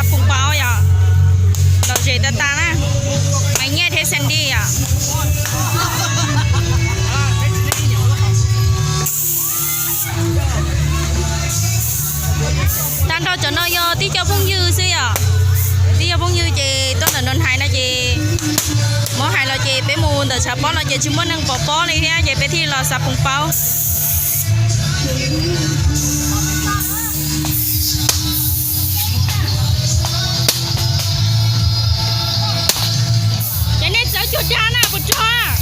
Xav phoos paub yom, lom zem tas tas na, Maiv Nyiaj thiab Sandy yom. Tag nrho cov no yog tib co phooj ywg xwb yom. Tib co phooj ywg ces tuaj ntawm no hais no ces, muab hais los ces peb mus ntawm tshav pob no ces tsis muaj neeg pov pob li thiab ces peb thiaj los xav phoos paub. Ces nej txawv cuag dab na puas tsuaj?